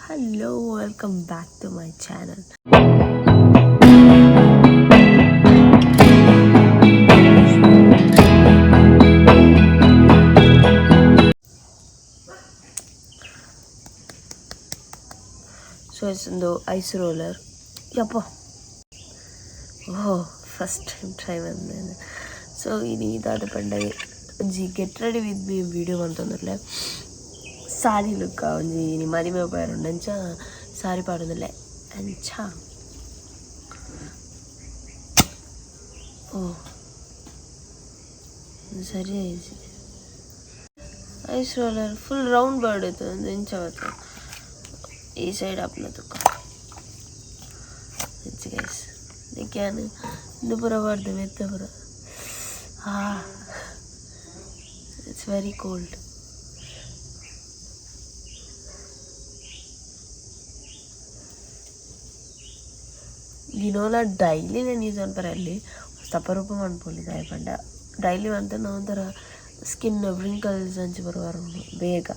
Hello, welcome back to my channel. So it's ಒಂದು ice roller. ಯಪ್ಪ, oh, first time try ಬಂದೆ. ಸೊ ಇನಿ ದಾದ ಪಂಡ ಒಂಜಿ get ready with me video ಮಂತೊಂದುಲ್ಲೆ. ಸಾರಿ ಲುಕ್ ಒಂಜಿ ಇನಿ ಮದಿಮೆ ಪೋಯೆರೆ ಅಂಚ ಸಾರಿ ಪಾಡೊಂದುಲ್ಲೆ ಅಂಚ. ಓ, ಸರಿ ಆಯ್ತು. Ice roller full round bird ಇತ್ತು ಒಂದು ಇಂಚ ಬತ್ತು ಈ ಸೈಡ್ ಆಪುನ ತುಕ ಗೈಸ್. ನಿಕ್ಯಾನ್ ಇಂದು ಪೂರ ಪಾಡ್ದು ಮೆತ್ತ ಪೂರ. ಆ, it's very cold. ದಿನೋಲ ಡೈಲಿ ನಾನು ಯೂಸ್ ಮನ್ಪರೆ ಅಲ್ಲಿ ಅಪರೂಪ ಮನ್ಪೊಲಿ. ದಾಯೆ ಪಂಡ ಡೈಲಿ ಮಂತುಂಡ ಒಂಥರ ಸ್ಕಿನ್ ವ್ರಿಂಕಲ್ಸ್ ಅಂಚ ಪೂರ ಬೇಗ.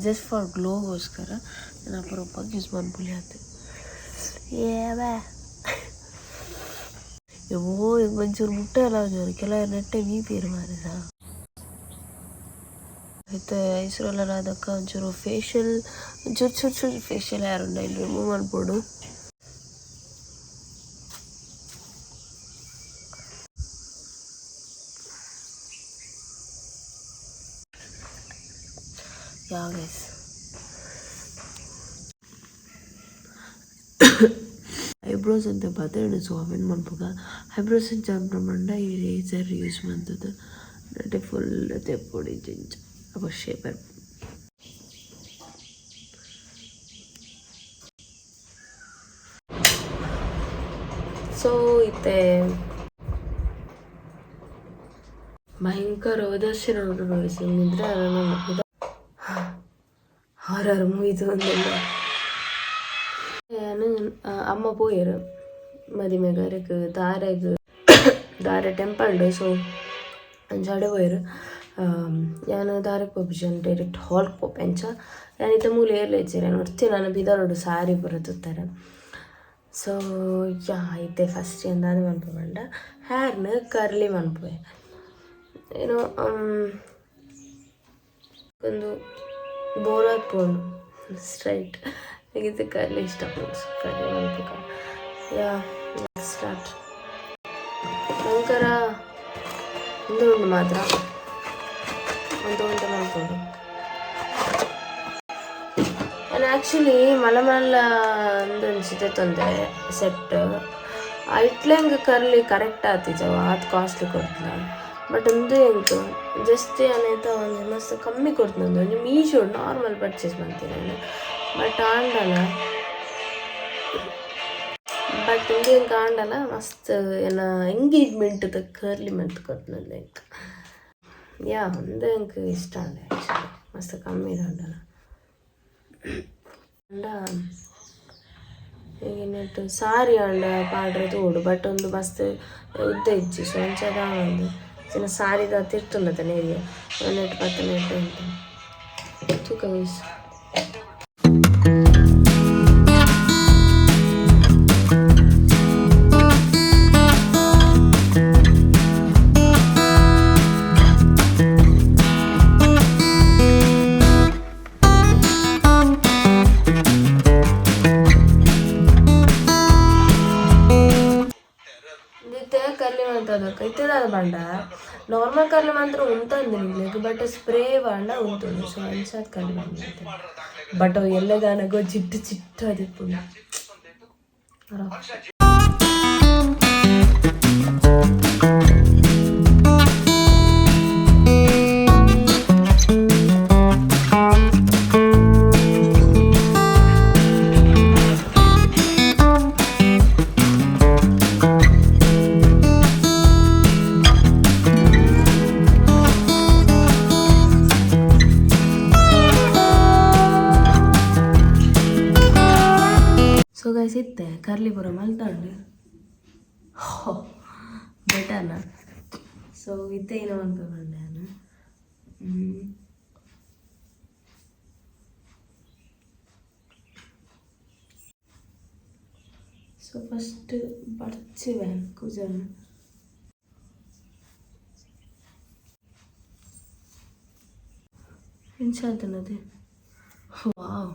ಜಸ್ಟ್ ಫಾರ್ ಗ್ಲೋಗೋಸ್ಕರ ನಾನು ಅಪರೂಪಗ್ ಯೂಸ್ ಮನ್ಪೊಲಿ ಆತೆ. ಏವೇ ಓ, ಒಂಚೂರು ಮುಟ್ಟೆಲ ಒಂಚೂರು ಕೆಲವೆರ್ ನೆಟ್ಟೆ ಮೀಪೆರ್ ಮಾರ್ರೆ. ಇತ್ತೆ ಐಸ್ ರೋಲರ್ ಆದಕ್ಕ ಒಂಚೂರು ಫೇಶಿಯಲ್, ಒಂಚೂರು ಚೂರು ಚೂರು ಫೇಶಿಯಲ್ ಹೇರ್ ಉಂಡು, ಐನ್ ರಿಮೂವ್ ಮನ್ಪೊಡು. ಯಾ ಗೈಸ್, ಐಬ್ರೋಸ್ ಅಂತ ಬತ್ತಂಡ್. ಸೊ ಅವೆನ್ ಮನ್ಪುಗ. ಐಬ್ರೋಸ್ ಎಂಚ ಮನ್ಪುಂಡ, ಈ ರೇಸರ್ ಯೂಸ್ ಮಂತುದು ನೆಟೆ ಫುಲ್ ತೆಪ್ಪೊಡು ಇಂಚ ಇಂಚ, ಅಪಗ ಶೇಪ್. ಸೊ ಇತ್ತೆ ಭಯಂಕರ ಉದಾಸೀನ ಉಂಡು. ನಿದ್ರೆ ಆರಾರು ಮುಗಿದು ಒಂದೆಲ್ಲ. ಯಾನ್ ಅಮ್ಮ ಪೋಯೆರ್ ಮದಿಮೆಗ್ ಅರೆಗ್ ದಾರೆಗ್, ದಾರೆ ಟೆಂಪಲ್ಡ್. ಸೊ ಅಂಚ ಅಡೆ ಪೋಯೆರ್. ಯಾನ್ ದಾರೆಗ್ ಪೋಪುಜಿ, ಯಾನ್ ಡೈರೆಕ್ಟ್ ಹಾಲ್ಗ್ ಪೋಪೆ ಅಂಚ. ಯಾನ್ ಇತ್ತೆ ಮೂಲು ಏರ್ಲ ಇಜ್ಜೆರ್, ಯಾನ್ ಒರ್ತಿ ನನ ಪಿದರೋಡು ಸಾರಿ ಪೂರ ತುತ್ತಾರೆ. ಸೊ ಯಾ, ಇತ್ತೆ ಫಸ್ಟ್ ಯಾನ್ ದಾದ ಮನ್ಪುವೆ ಪಂಡ ಹೇರ್ನ್ ಕರ್ಲಿ ಮನ್ಪುವೆ. ಏನೋ ಒಂದು ಬೋರ್ ಆತ್ಪುಂಡು ಸ್ಟ್ರೈಟ್. ಎಂಕ್ ಕರ್ಲಿ ಇಷ್ಟ ಆಪುಂಡು, ಸೊ ಕರ್ಲಿ ಮನ್ಪುಗ. ಯಾ, ಸ್ಟಾರ್ಟ್. ನಂಕರ ಉಂದು ಉಂಡು ಮಾತ್ರ ಒಂದು ಉಂಟು ಮನ್ಪೊಡು. ಯಾನ್ ಆ್ಯಕ್ಚುಲಿ ಮಲ್ಲ ಮಲ್ಲ ಉಂದೊಂಜಿ ದೆತೊಂದೆ ಸೆಟ್. ಐಟ್ಲ ಎಂಕ್ ಕರ್ಲಿ ಕರೆಕ್ಟ್ ಆತಿಜ, ಆತ್ ಕಾಸ್ಟ್ಲಿ ಕೊರ್ತುಂಡ. ಬಟ್ ಉಂದು ಎಂಕ್ ಜಸ್ಟ್ ಯಾನ್ ಐತ ಒಂಜಿ ಮಸ್ತ್ ಕಮ್ಮಿ ಕೊರ್ತುಂಡು. ಒಂಜಿ ಮೀಶೋಡ್ ನಾರ್ಮಲ್ ಪರ್ಚೇಸ್ ಮಂತಿನಿ ಯಾನ್. ಬಟ್ ಆಂಡಲ, ಬಟ್ ಉಂದು ಎಂಕ್ ಆಂಡಲ ಮಸ್ತ್ ಎನ್ನ ಎಂಗೇಜ್ಮೆಂಟ್ ಕರ್ಲಿ ಮಂತ್ ಕೊರ್ತುಂಡು ಎಂಕ್. ಯಾ, ಉಂದು ಎಂಕ್ ಇಷ್ಟ ಆಂಡ್ ಆ್ಯಕ್ಚುಲಿ, ಮಸ್ತ್ ಕಮ್ಮಿ ಆಂಡಲ. ಅಂಡ ನೆಟ್ ಸಾರಿ ಆಂಡ ಪಾಡ್ರೆ ತೂವೊಡು. ಬಟ್ ಉಂದು ಮಸ್ತ್ ಉದ್ದ ಇಜ್ಜಿ. ಸೊ ಅಂಚ ದಾಂದ್ ಚಿನ್ನ ಸಾರಿದ ತಿರ್ತುಲ್ಲದ ನೇರಿಯ ನೆಟ್ ಪತ್ತ ನೆಟ್ ಉಂಟು ತೂಕ ಗೈಸ್. ಇತ್ತೆ ಕರ್ಲಿ ಮಂತದಕ್ಕ ಇತ್ತೆ ದಾದ ಪಂಡ ನಾರ್ಮಲ್ ಕರ್ಲಿ ಮಾತ್ರ ಉಂತಂದು ನಿಗ್ಲೆಗ್, ಬಟ್ ಸ್ಪ್ರೇ ಪಾಂಡ ಉಂತುಂಡು. ಸೊ ಅಂಚಾದ್ ಕರ್ಲಿ ಮಂತೆ. ಬಟ್ ಅವು ಎಲ್ಲಗಾನಗೋ ಜಿಡ್ಡು ಚಿಟ್ಟು ಅದಿಪ್ಪುಂಡು. ಸೊ ಗೈಸ್, ಇತ್ತೆ ಕರ್ಲಿ ಪೂರ ಮಲ್ತಂಡು ಬೆಟರ್ನ. ಸೊ ಇತ್ತೆ ಏನ ಮನ್ಪೆ ಪಂಡ ಯಾನ್ ಸೊ ಫಸ್ಟ್ ಬರ್ಚಿವೆ ಕುಜಲ್. ಎಂಚ ಆತನದೆ? ವಾವ್.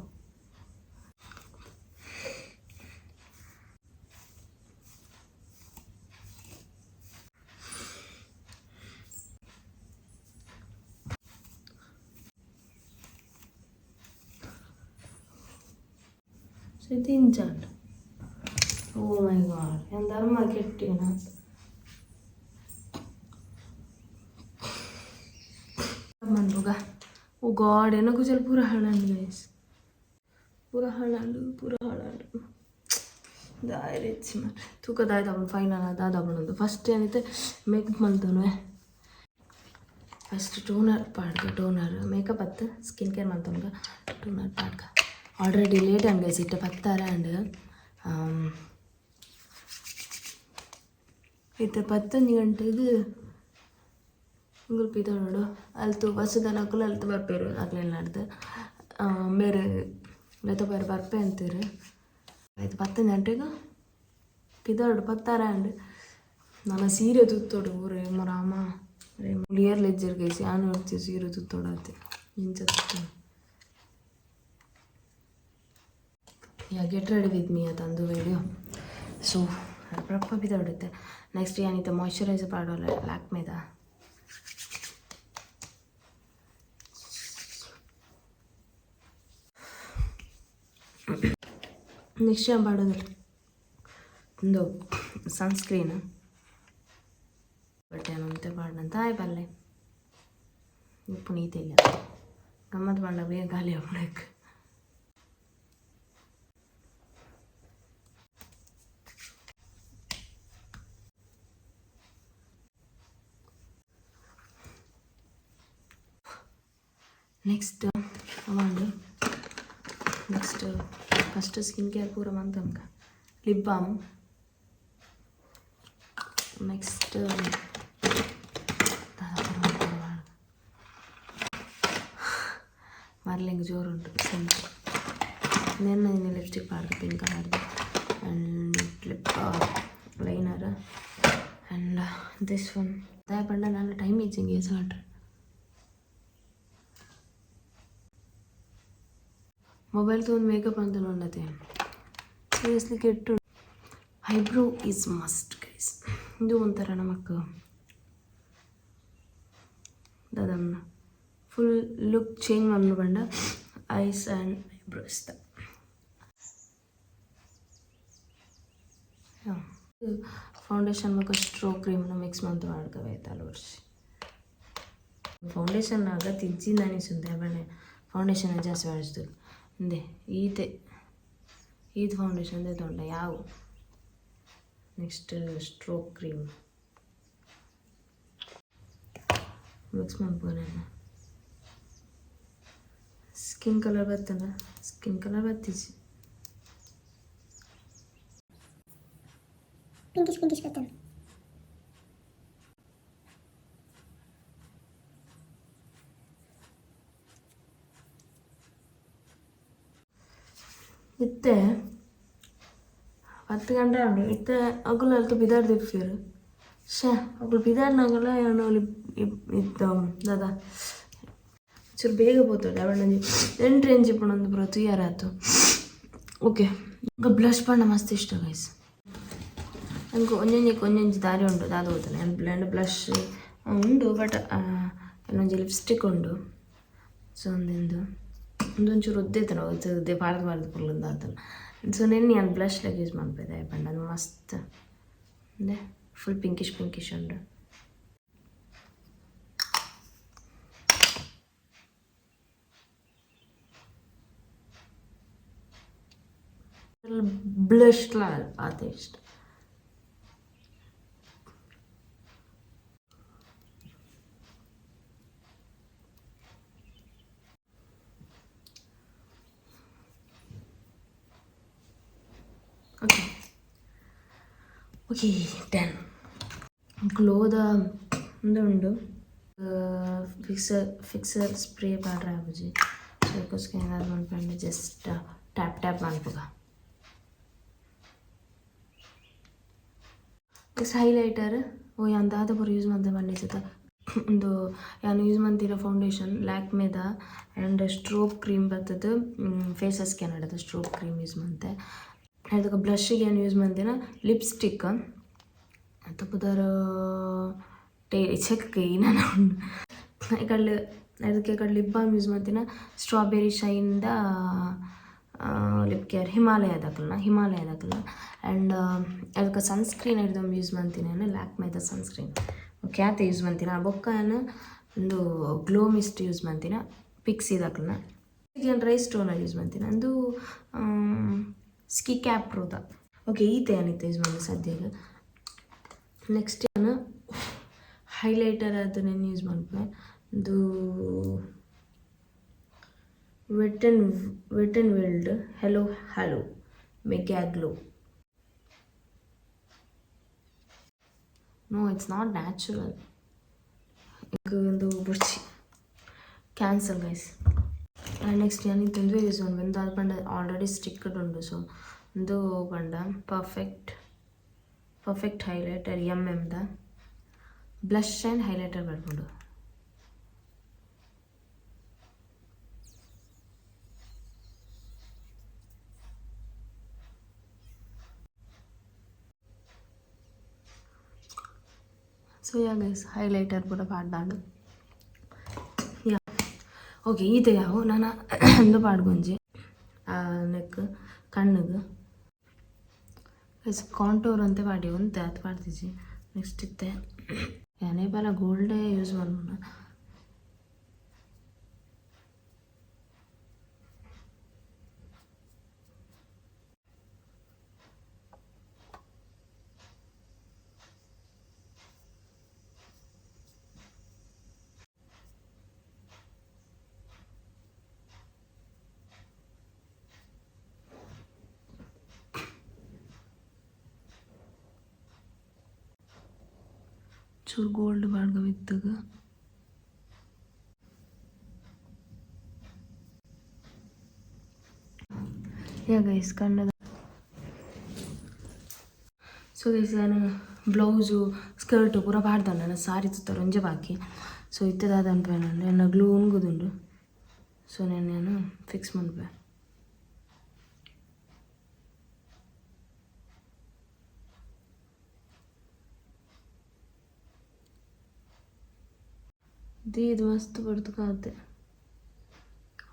ಸೊ ಇದು ಇಂಚಾಂಡ್. ಓ ಮೈ ಗಾಡ್, ಯಾನ್ ಧರ್ಮ ಕೆಟ್ಟಿನ ಮನ್ಪುಗ. ಓ ಗಾಡ್, ಎನ್ನ ಕುಜಲ್ ಪೂರ ಹಾಳಾಂಡ್ ಗೈಸ್, ಪೂರ ಹಾಳಾಂಡ್, ಪೂರ ಹಾಳಾಂಡ್. ದಾಯೆ ಹೆಚ್ಚಿ ಮಾರ್ರೆ. ತೂಕ ದಾಯ್ದ ಫೈನಲ್ ದಾದ ಪಣೊಂದು. ಫಸ್ಟ್ ಏನಿತ್ತೆ ಮೇಕಪ್ ಮಲ್ತೊನುವೆ. ಫಸ್ಟ್ ಟೋನರ್ ಪಾಡ್ಕ. ಟೋನರ್, ಮೇಕಪ್ ಅತ್ತು, ಸ್ಕಿನ್ ಕೇರ್ ಮಲ್ತೊನ್ಗ. ಟೋನರ್ ಪಾಡ್ಕ. ಆಲ್ರೆಡಿ ಲೇಟ್ ಆಂಡ್ ಗೈಸ್, ಇತ್ತೆ ಪತ್ತರ ಆಂಡ್. ಇತ್ತೆ 11 ಗಂಟೆಗೆ ಎಂಕುಲು ಪಿದಡೋಡು. ಅಲ್ತು ಬಸ್ಸುದನಕುಲು ಅಲ್ತು ಬರ್ಪೆರ್. ಅಕ್ಲೆನ್ ಮೇರ್ ಲೆತ ಪೋಯೆರ್, ಬರ್ಪೆ ಅಂತೆರ್. ಆಯ್ತು, 10 ಗಂಟೆಗೆ ಪಿದಡೋಡು, ಪತ್ತರ ಆಂಡ್. ನನ ಸೀರೆ ತುತ್ತೊಡು ಊರು ರಾಮ. ಏರ್ಲ ಇಜ್ಜೆರ್ ಗೈಸ್, ಯಾನ್ ಒರ್ತಿ ಸೀರೆ ತುತ್ತೊಡಾತೆ. ಇಂಚ ತುತ್ತೊಡು. Yeah, get ready with me ಅತ್ತಂದು video. So ಪ್ರಪ್ಪ ಪಿದಡುತ್ತೆ. ನೆಕ್ಸ್ಟ್ ಏನಿತ್ತೆ ಮಾಯ್ಶ್ಚರೈಸರ್ ಪಾಡೋಲ್ಲ ಲ್ಯಾಕ್ಮೇದ. ನೆಕ್ಸ್ಟ್ ಏನು ಪಾಡೋದಿಲ್ಲ, ಒಂದು ಸನ್ಸ್ಕ್ರೀನ್. ಬಟ್ ಏನಂತೆ ಪಾಡಂತ ಆಯ್ ಪಲ್ಲೆ ಉಪ್ಪು ನೀತಿಲ್ಲ. ಗಮ್ಮತ್ ಪಂಡ ಬೇಗ ಖಾಲಿ ಆಪುಂಡು. ನೆಕ್ಸ್ಟ್ ಅವಾಂಡ್ ನೆಕ್ಸ್ಟ್ ಫಸ್ಟ್ ಸ್ಕಿನ್ ಕೇರ್ ಪೂರ ಮಂತಂಕ ಲಿಪ್ ಬಾಮ್. ನೆಕ್ಸ್ಟ್ ಮರ್ಲಿಂಗ್ ಜೋರುಂಟು ಸೆಂಟ್. ನೆನ್ನ ಲಿಪ್ಸ್ಟಿಕ್ ಪಾಡ್ದು, ಪಿಂಕ್ ಕಲರ್ದು, and lip liner and this one. ದಾಯ ಪಂಡ ನಾನು ಟೈಮ್ ಇಜ್ಜಿಂಗೆ ಸಾಟ್ ಮೊಬೈಲ್ ತೊಗೊಂಡು ಮೇಕಪ್ ಅಂತ ನೋಡತ್ತೆ. ಸೀರಿಯಸ್ಲಿ ಕೆಟ್ಟು. Eyebrow is must guys. ಇದು ಒಂಥರ ನಮಕ್ ದಾದಮ್ಮ ಫುಲ್ ಲುಕ್ ಚೇಂಜ್ ಮಲ್ಪುಂಡು ಪಂಡ ಐಸ್ ಆ್ಯಂಡ್ ಐಬ್ರೋಸ್. ಫೌಂಡೇಶನ್ ಬೊಕ ಸ್ಟ್ರೋ ಕ್ರೀಮ್ನ ಮಿಕ್ಸ್ ಮಂತ್ ಪಾಡ್ಕವೆ ವರ್ಷ. ಫೌಂಡೇಶನ್ ಅಗತ್ಯ ಇಜ್ಜಿಂದ ಅನಿಸುಂದೆ ಬಣ್ಣೆ ಫೌಂಡೇಶನ್ ಜಾಸ್ತಿ ಬಳಸ್ದು. ಇಂದೆ ಈತೆ ಈತ್ ಫೌಂಡೇಶನ್ ತೊಂಡ ಯಾವ. ನೆಕ್ಸ್ಟ್ ಸ್ಟ್ರೋಕ್ ಕ್ರೀಮ್ ಮಿಕ್ಸ್ ಮಲ್ಪುವ. ಸ್ಕಿನ್ ಕಲರ್ ಬತ್ತನ? ಸ್ಕಿನ್ ಕಲರ್ ಬತ್ತಿಜಿ. ಪಿಂಕಿಶ್ ಪಿಂಕಿಶ್ ಬರ್ತದೆ. ಇತ್ತೆ 10 ಗಂಟೆ ಉಂಡು. ಇತ್ತೆ ಅಗುಲು ಅಲ್ತು ಪಿದಾಡ್ದು ಇಪ್ಪುವೆರ್. ಶೇ, ಅಕುಲು ಪಿದಾಡ್ನಗಲ ಯಾನ್ ಇತ್ತ ದಾದ ಚೂರು ಬೇಗ ಪೋತೊಡು. ಅವಣ್ಣೊಂಜಿ ಎಂಟ್ರಿ ಎಂಚಿ ಪುಣೊಂದು ಪೂರ ತೂಯರ ಆತು. ಓಕೆ, ಎಂಕ್ ಬ್ಲಷ್ ಪಂಡ ಮಸ್ತ್ ಇಷ್ಟ ಗೈಸ್. ಎಂಕ್ ಒಂಜೊಂಜಿಕ್ ಒಂಜೊಂಜಿ ದಾರಿ ಉಂಡು. ದಾದ ಗೊತ್ತಲ್ಲ, ಎಂಡ್ ಬ್ಲಷ್ ಉಂಡು, ಬಟ್ ಇನ್ನೊಂಜಿ ಲಿಪ್ಸ್ಟಿಕ್ ಉಂಡು. ಸೊ ಒಂದೆಂದು ಒಂದೊಂಚೂರು ಉದ್ದ ಇತ್ತನ ಉದ್ದೆ ಪಾಡ್ದು ಪಾಡ್ದು ಪೊರ್ಲುಂದು ಆತನ. ಸೊ ನೆನ್ನೆ ಯಾನ್ ಬ್ಲಷ್ ಲೆಕ್ಕ ಯೂಸ್ ಮನ್ಪೆದೆ ಪಂಡ ಅದು ಮಸ್ತ್ ಅಂದೆ ಫುಲ್ ಪಿಂಕಿಶ್ ಪಿಂಕಿಶ್ ಉಂಡು. ಬ್ಲಷ್ಲ ಆತೆ ಇಷ್ಟ. Okay okay, done. ಗ್ಲೋದ ಉಂದು ಉಂಡು, ಫಿಕ್ಸರ್ ಫಿಕ್ಸರ್ ಸ್ಪ್ರೇ ಪಾಡ್ರೆ ಆಪುಜಿ. ಸೊ ಅಕ್ಕೋಸ್ಕರ ಏನಾದ್ರು ಮನ್ಪಂಡ ಜಸ್ಟ್ ಟ್ಯಾಪ್ ಟ್ಯಾಪ್ ಮನ್ಪುಗ. ನೆಕ್ಸ್ಟ್ ಹೈಲೈಟರ್ ಓ ಯಾನ್ ದಾದ ಪೂರ ಯೂಸ್ ಮಂತೆ ಪಂಡಿಸುತ್ತ ಉಂದು ಯಾನ್ ಯೂಸ್ ಮಂತಿನ ಫೌಂಡೇಶನ್ ಲ್ಯಾಕ್ಮೆದ ಆ್ಯಂಡ್ ಸ್ಟ್ರೋಬ್ ಕ್ರೀಮ್ ಬತ್ತದು ಫೇಸಸ್ ಕೆನಡದ ಸ್ಟ್ರೋಬ್ ಕ್ರೀಮ್ ಯೂಸ್ ಮಂತೆ. ಅದಕ್ಕೆ ಬ್ಲಷ್ಗೆ ಏನು ಯೂಸ್ ಮಂತಿನ ಲಿಪ್ಸ್ಟಿಕ್ ಪುದರ್ ಟೇ ಚೆಕ್ ನಾನು ಕಡ್ಲೆ ಅದಕ್ಕೆ ಕಡೆ ಲಿಪ್ ಬಾಮ್ ಯೂಸ್ ಮಾಡ್ತೀನಿ ಸ್ಟ್ರಾಬೆರಿ ಶೈನ್ದ ಲಿಪ್ ಕೇರ್ ಹಿಮಾಲಯದಕ್ಲನ ಹಿಮಾಲಯದಕ್ಲನ. ಆ್ಯಂಡ್ ಅದಕ್ಕೆ ಸನ್ಸ್ಕ್ರೀನ್ ಹಿಡ್ದು ಯೂಸ್ ಮಾಡ್ತೀನಿ ನಾನು ಲ್ಯಾಕ್ಮೇದ ಸನ್ಸ್ಕ್ರೀನ್ ಕ್ಯಾತೆ ಯೂಸ್ ಮಾಡ್ತೀನಿ. ಬೊಕ್ಕ ನಾನು ಒಂದು ಗ್ಲೋ ಮಿಸ್ಟ್ ಯೂಸ್ ಮಾಡ್ತೀನಿ ಪಿಕ್ಸಿದಕ್ಲನ. ಏನು ರೈಸ್ ಟೋನರ್ ಯೂಸ್ ಮಾಡ್ತೀನಿ ಅಂದು ಸ್ಕಿ ಕ್ಯಾಪ್ ಪ್ರೋದ. ಓಕೆ, ಈತೆ ಏನಿತ್ತು ಯೂಸ್ ಮಾಡಿ ಸದ್ಯಕ್ಕೆ. ನೆಕ್ಸ್ಟ್ ಏನು ಹೈಲೈಟರ್ ಅದನ್ನೇನು ಯೂಸ್ ಮಾಡ್ಪೆ ಇದು Wet and Wild hello hello mega glow. No, it's not natural. ಒಂದು ಬುರ್ಚಿ ಕ್ಯಾನ್ಸಲ್ ಗೈಸ್. ನೆಕ್ಸ್ಟ್ ನಾನು ಇಂತೊಂದು ಯೂಸ್ ಒಂದು ಅದು ಪಂಡ ಆಲ್ರೆಡಿ ಸ್ಟಿಕ್ಡ್ ಉಂಡು. ಸೊ ಒಂದು ಪಂಡ ಪರ್ಫೆಕ್ಟ್ ಪರ್ಫೆಕ್ಟ್ ಹೈಲೈಟರ್ ಎಮ್ ಎಮ್ದ ಬ್ಲಷ್ ಆ್ಯಂಡ್ ಹೈಲೈಟರ್ ಬರ್ಕೊಂಡು. ಸೊ ಯಾ ಗೈಸ್, ಹೈಲೈಟರ್ ಪೂರ ಪಾಡ್ದಾಂಡು. ಯಾ, ಓಕೆ, ಈತೆ ಯಾವು ನಾನು ಅಂದು ಪಾಡ್ಗೊಂಜಿ ನೆಕ್ ಕಣ್ಣುಗು ಗೈಸ್ ಕಾಂಟೋರ್ ಅಂತ ಪಾಡಿ ಒಂತೆ ಅದು ಪಾಡ್ದಿಜಿ. ನೆಕ್ಸ್ಟ್ ಇತ್ತೆ ಯಾನೇ ಬಲ ಗೋಲ್ಡೇ ಯೂಸ್ ಮಲ್ಪುನ. ಚೂರು ಗೋಲ್ಡ್ ಪಾಡ್ಗ ಮಿತ್ತುಗ್. ಯಾ ಗೈಸ್, ಕಣ್ಣದ. ಸೊ ಗೈಸ್, ನಾನು ಬ್ಲೌಸು ಸ್ಕರ್ಟು ಪೂರ ಪಾಡ್ದಾಂಡ್ ನನ್ನ ಸಾರಿ ತುತ್ತರ್ ಒಂಜೆ ಬಾಕಿ. ಸೊ ಇತ್ತೆ ದಾದ ಅನ್ಪೇನಂಡ ಎನ್ನ ಗ್ಲೂ ಉಂಗುದುಂಡು. ಸೊ ನಾನು ನಾನು ಫಿಕ್ಸ್ ಮನ್ಪೆ. ದೀದ್ ಮಸ್ತ್ ಪೊರ್ತು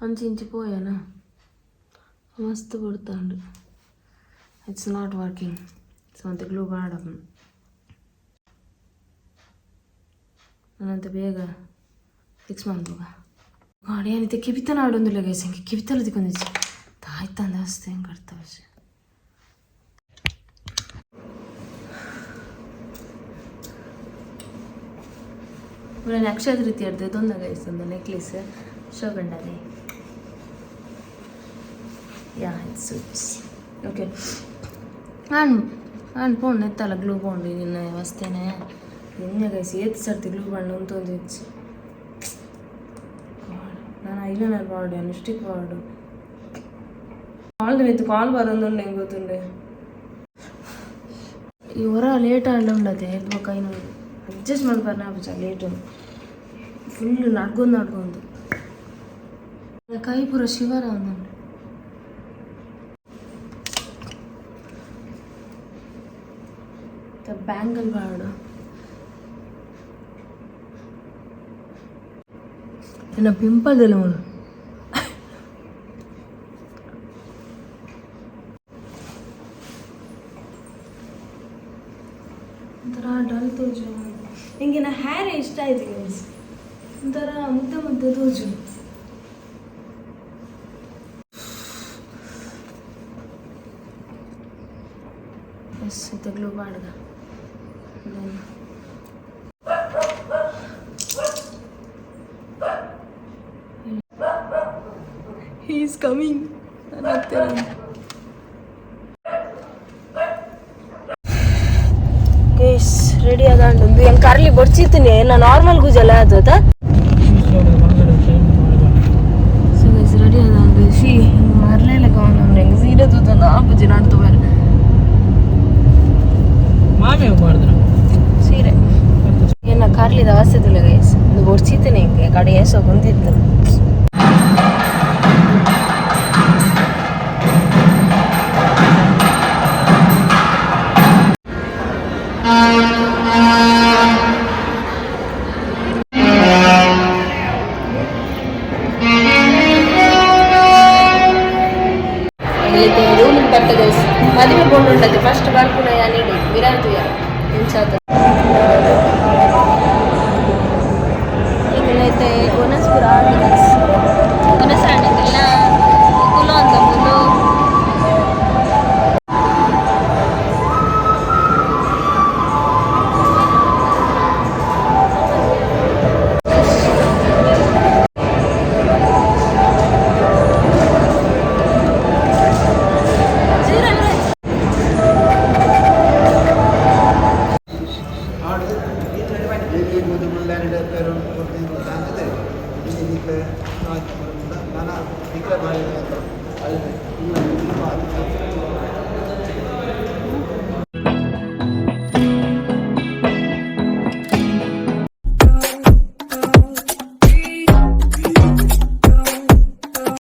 ಅಂಚಿ ಇಂಚಿ ಪೋಯನ ಮಸ್ತ್ ಪೊರ್ತುಂಡು. It's not working. So ಅಂತ ಗ್ಲೂ ಪಾಡಪ್ಪ ನಾನಂತ ಬೇಗ ಫಿಕ್ಸ್ ಮನ್ಪುಗ ಗಾಡಿ ಏನಿತ್ತೆ ಕಿಬಿತನ ಆಡೊಂದುಲ್ಲ ಗೈಸ್. ಎಂಕ್ ಕಿಬಿತಲ ತಿಕ್ಕೊಂದಿಜ್ಜಿ ದಾಯ್ತಂದ ಅವಸ್ಥೆ ಎಂಕ್ ಅರ್ಥ. ನಾನು ಅಕ್ಷಯ ತೃತೀಯರ್ದು ತೊಂದ ಗೈಸ್ ಒಂದು ನೆಕ್ಲೇಸ್ ಶೋಗಂಡದೆ. ಯಾ, it suits. Okay, ಆಣ್ ಆಣ್ ಪೋಂಡು ಎತ್ತಲ್ಲ ಗ್ಲೂ ಪೋಂಡು ನಿನ್ನ ವಸ್ತೇನೆ ನಿನ್ನೆ ಗೈಸ್ ಏತ್ ಸರ್ತಿ ಗ್ಲೂ ಪಂಡು ಉಂತೊಂದು ಇಚ್ಚಿ. ನಾನು ಐಲೈನರ್ ಪಾಡು ಲಿಪ್ಸ್ಟಿಕ್ ಪಾಡು ಕಾಲ್ ಮಿತ್ತು ಕಾಲ್ ಬರೋದುಂಡು ಹೆಂಗೆ ಗೊತ್ತುಂಡೆ. ಈ ಹೊರ ಲೇಟ್ ಆಂಡ ಉಂಡತೆ ಬೊಕ್ಕ ಇನ್ನು ಅಡ್ಜಸ್ಟ್ ಮಲ್ಪರ್ನ ಆಪುಜ ಲೇಟು ಫುಲ್ ನಡ್ಗೊಂದು ನಡ್ಗೊಂದು ಕೈ ಪೂರ ಶಿವರ ಒಂದುಂಡು. ಬ್ಯಾಂಗಲ್ ಪಾಡು ಎನ್ನ ಪಿಂಪಲ್ ದೆಲ್ಲ ಉಂಡು. ಒಂಥರ ಡಲ್ ತೋಜು ಹಿಂಗೆ ನಾ ಹೇರ್ ಇಷ್ಟ ಆಯ್ತು ಗೈಸ್. ಒಂಥರ ಮುದ್ದೆ ಮುದ್ದೆ ತೋಜು. ಎಸ್, ಇತ್ತೆ ಗ್ಲೂ ಪಾಡ್ಗ. Then he is coming. Guys, ready ಆದಾಂಡು ಹೆಂಗೆ ಕರ್ಲಿ ಬೊಡ್ಚಿತ್ತೀನಿ ನಾ ನಾರ್ಮಲ್ ಗುಜಲ ಅದು. ಸೊ ಗೈಸ್, ರೆಡಿ ಆದಾಂಡು. She ಮರ್ಲೇಲೆ ಕಾಣುಂಡು ಹೆಂಗೆ ಸೀರೆ ತೂತ ಆಪುಜಿ ನಡ್ತು ಬೇರೆ. ಸೀರೆ ಎನ್ನ ಕಾರ್ಲಿದ ಆಸೆದಿಲ್ಲ ಗೈಸ್. ಇದು ಒಡ್ಚಿತ್ತೇನೆ ಹಿಂಗೆ ಕಡೆ ಏಸೋ ಗುಂದಿತ್ತು. ರೂಮ್ ಬತ್ತ ಗೈಸ್. ಮದುವೆ ಬೋಂಡುಂಡತೆ ಫಸ್ಟ್ ಬರ್ಪುನ ಯಾನಿಡಿ ವಿರಾಂತು ಯಾ ಎಂಚಾತ ಎಂಗಲೈತೆ ಒನಸ್ಪುರ ಆಂಡ್ ಗೈಸ್. ಒನಸ್ ಆಂಡಲ್ಲ ಕುಲೋ ಅಂದ ಮುಲು.